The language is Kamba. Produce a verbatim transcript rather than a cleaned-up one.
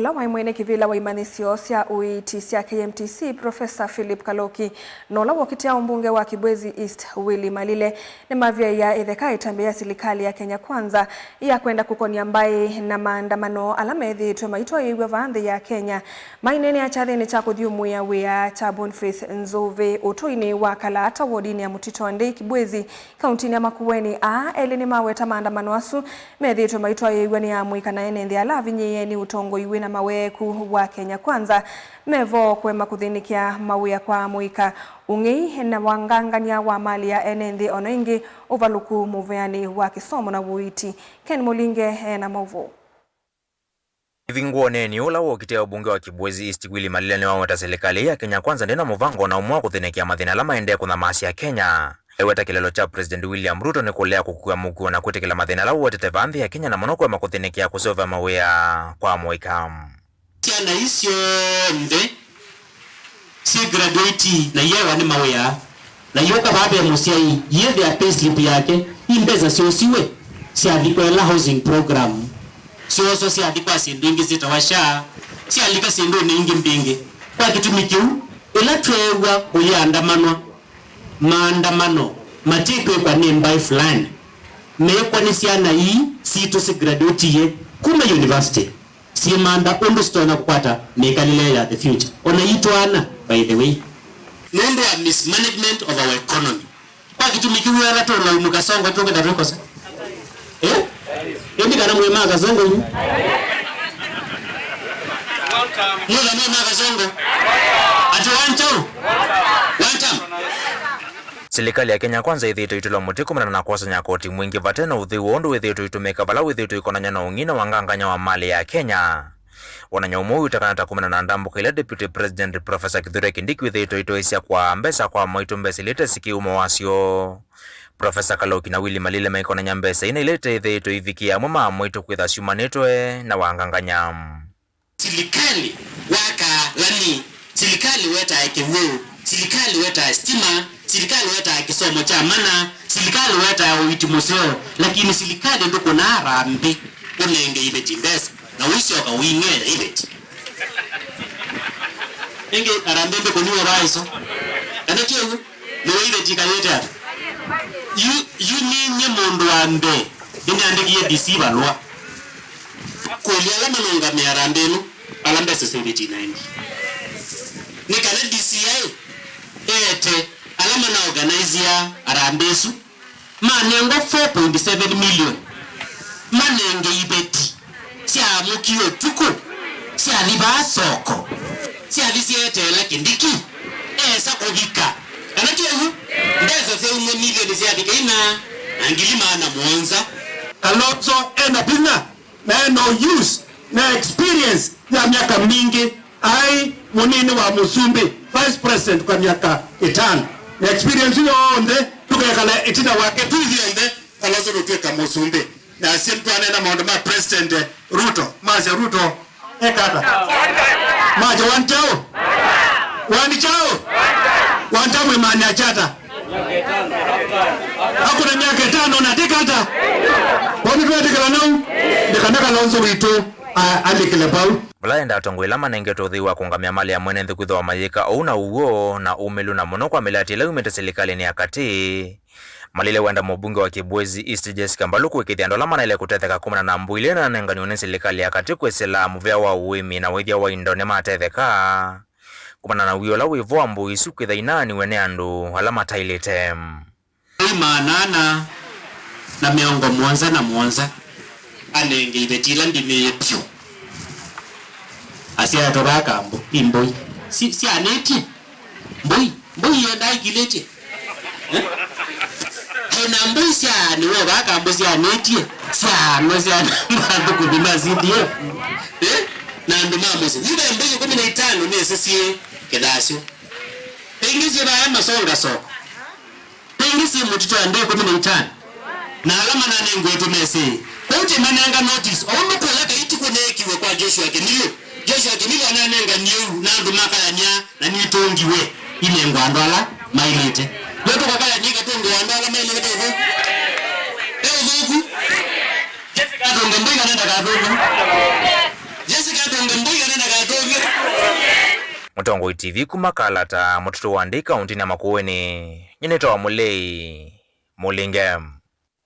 Ũla waĩ mwene kĩvĩla wa imanyĩsyo sya ũiiti sya K M T C, Professor Philip Kaloki, na ũla wokitĩa ũmbunge wa Kibwezi East, Willy Malile, nĩmavyaĩa ĩtheka ĩtambya ya silikalĩ ya Kenya Kwanza ya kwenda kũkonya mbaĩ na maandamano ala methĩĩtwe maitwaĩĩw'a vaa nthĩ ya Kenya. Maineenea kyathĩnĩ kya kũthyũmũĩa wĩa kya Boniface Nzũvĩ ũtũinĩ wa Kalaata, wodinĩ ya Mũtitũ wa Ndei, Kibwezi, kauntinĩ ya Makueni, aa elĩ nĩmaweta maandamano asu methĩĩtwe maitwaĩĩw'a nĩ amũika na ene nthĩ ala avinyĩĩe nĩ ũtongoi wĩna maweeku wa Kenya Kwanza, me vo kũema kũthĩnĩkĩa mawĩa kwa amũika, ũng'ei na wangangany'a wa malĩ ya ene nthĩ, o na ĩngĩ ũvalũku mũveanĩ wa kĩsomo na ũiiti. Ken Mũlinge ena maũvoo. Ĩvinguonĩ ũla wokitĩa ũmbunge wa Kibwezi East, Willy Malila, nĩwaweta silikalĩ ya Kenya Kwanza ndĩna mũvango o na ũmwe wa kũthĩnĩkĩa mathĩna ala maendee kũnyamasya Kenya. Eweta kĩlelo kya President William Ruto nĩ kũlea kũkua mũkuo na kwĩtĩkĩla mathĩna ala ũwetete vaa nthĩ ya Kenya, na mũno kũema kũthĩnĩkĩa kũseũvya mawĩa kwa amũika. Syana ii syonthe syĩ graduate na iyewa nĩ mawĩa, na iyũka vaa ve mũsyai, iyĩthĩa payslip yake, i mbesa syosiwe, syathi kwa ĩla housing program, syooswa syathi kwa syĩndũ ingĩ syĩtawa SHA, syalika syĩndũnĩ ingĩ mbingĩ. Kwa kĩtumi kĩu, ĩla tweew'a kũyĩandamanwa, maandamano matikwĩkwa nĩ mbaĩ fulani, meekwa nĩ syana ii sitũ sigraduatie kuma university. Syĩmantha ũndũ sitonya kũkwata mĩkalĩle ya the future. O na itwaana, by the way. Nũndũ wa mismanagement of our economy. Kwa kĩtumi kĩu, ela tũlaumũ Kasongo, tũkĩta twĩkosa. Eh? Ĩndĩ kana mwĩ ma Kasongo yu? Mwĩtha mwĩ ma Kasongo? Ati wanchau? Wantam? Silikalĩ ya Kenya Kwanza ĩthĩĩtwe ĩitũla mũtĩ kumana na kwosany'a koti mwingĩ vate na ũthwii wa ũndũ wĩthĩĩtwe ũitũmĩka vala wĩthĩĩtwe ũikonany'a na ũng'ei na wangangany'a wa malĩ ya Kenya. Wonany'a ũmwe ũitakana ta kumana na ndambũka ila Deputy President Professor Kithure Kindiki wĩthĩĩtwe ũitwaĩĩsya kwa mbesa kwa amũika mbesa ila itesikĩe umo wasyo. Professor Kaloki na Willy Malile maikonany'a mbesa ina ila iteĩthĩĩtwe ivikĩe amwe ma amũika kwĩtha syumanĩtwe na wangangany'a. Silikalĩ wakaa lami, silikalĩ wetaa kĩw'ũ, silikalĩ wetaa sitima, silikalĩ wetaa kĩsomo kya mana, silikalĩ wetaa ũiiti mũseo, lakini silikalĩ ndũkũnaa harambĩ ũnenge iveti mbesa, na ũisyoka ũing'ea iveti. Ĩngĩ harambĩ ndĩkũniwe vaa ĩso. Kana ti ũw'o? Nĩwĩthĩe kĩkalĩte ata? Yu, yu ninyie mũndũ wa mbee nĩnĩandĩkie D C valũa kũlya ala manũngamĩe harambĩ ĩno vala mbesa sya iveti inaendie. Nĩ kana D C aĩ eete ala manaorganize harambĩ ĩsu manengwa four point seven million, manenge iveti syaamũkie ũtukũ, syathi vaa soko, syathi syeteela Kindiki esa kũvika. Kana ti ũw'o? Mbesa syaumw'a milioni syavika ina na ngili maana mũonza. Kalonzo ena vinya na ena ũjuzi na experience ya myaka mingĩ. Aĩ mũnini wa mũsumbĩ, vice president kwa myaka ĩtano. Na experience yonthe tũkekala ĩtina wake tũithyonthe, Kalonzo nũtw'ĩka mũsumbĩ. Na asyai twaneena maũndũ ma President Ruto, masya Ruto ekata. Macha wanchao? Wanchao? Wantamwe manya chata. Hakuna myaka ĩtano na tikata. Kwani twetĩkĩla nau? Ndikana Kalonzo witũ a-, alikile vau. Vala enda atongoi ala manengetwe ũthei wa kũũngamĩa malĩ ya mwene nthĩ kwĩthĩwa mayĩka ũu na ũw'o na ũmĩlu na mũno kwa mĩlatĩ ĩla yumĩte silikalĩnĩ ya katĩ. Malile wenda mũmbunge wa Kibwezi East Jessica Mbalu kũĩkĩĩthya andũ ala manaĩle kũtetheka kumana na mbũi ila inanenganiwe nĩ silikalĩ ya katĩ kwĩsĩla mũvea wa ũĩmi na ũĩthya wa indo nĩmatetheka kumana na wia ũla wĩ vo wa mbũi isu kwĩtha inaaniwe nĩ andũ ala mataĩlĩte. Mbũi maana ana na mĩongo mũonza na mũonza anenge iveti ila ndimĩĩe vyũ. Asyaĩtwe vaa kambũ, i mbũi. Si, syanĩtye. Mbũi, mbũi yendaa ikilĩtye. Eh? Ena mbũi syaanĩwe vaa kambũ syanĩtye. Syaanwa sya mathũkũmi ma C D F. Eh? Na andũ ma mũsyĩ. Yu ve mbũi ĩkũmi na itano nĩsĩ syĩ kĩthasyo. Ĩngĩ syĩ vaa masonga soko. Ĩngĩ syĩ mũtitũ andũ ĩkũmi na itano, na ala mananengetwe mesĩ. Kwoou tĩmanenga notice, o ũndũ kũya Kaitiku neekiwe kwa Joshua Kĩmilũ. Joshua Kĩmilũ ananenganie ũu, na andũ makayania, na nĩtũngiwe inengwa andũ ala maĩlĩte. Yo tũkakayania ikatũngĩwa andũ ala maĩlĩte ũthũku. Ve ũthũku? Jessica atũnge mbũi kana ndakatũnge? Jessica Mũtongoi T V kuma Kalata, mũtũtũ wa Ndei, kaũntĩnĩ ya Makueni, nyie nĩtawa Mũlei Mũlinge.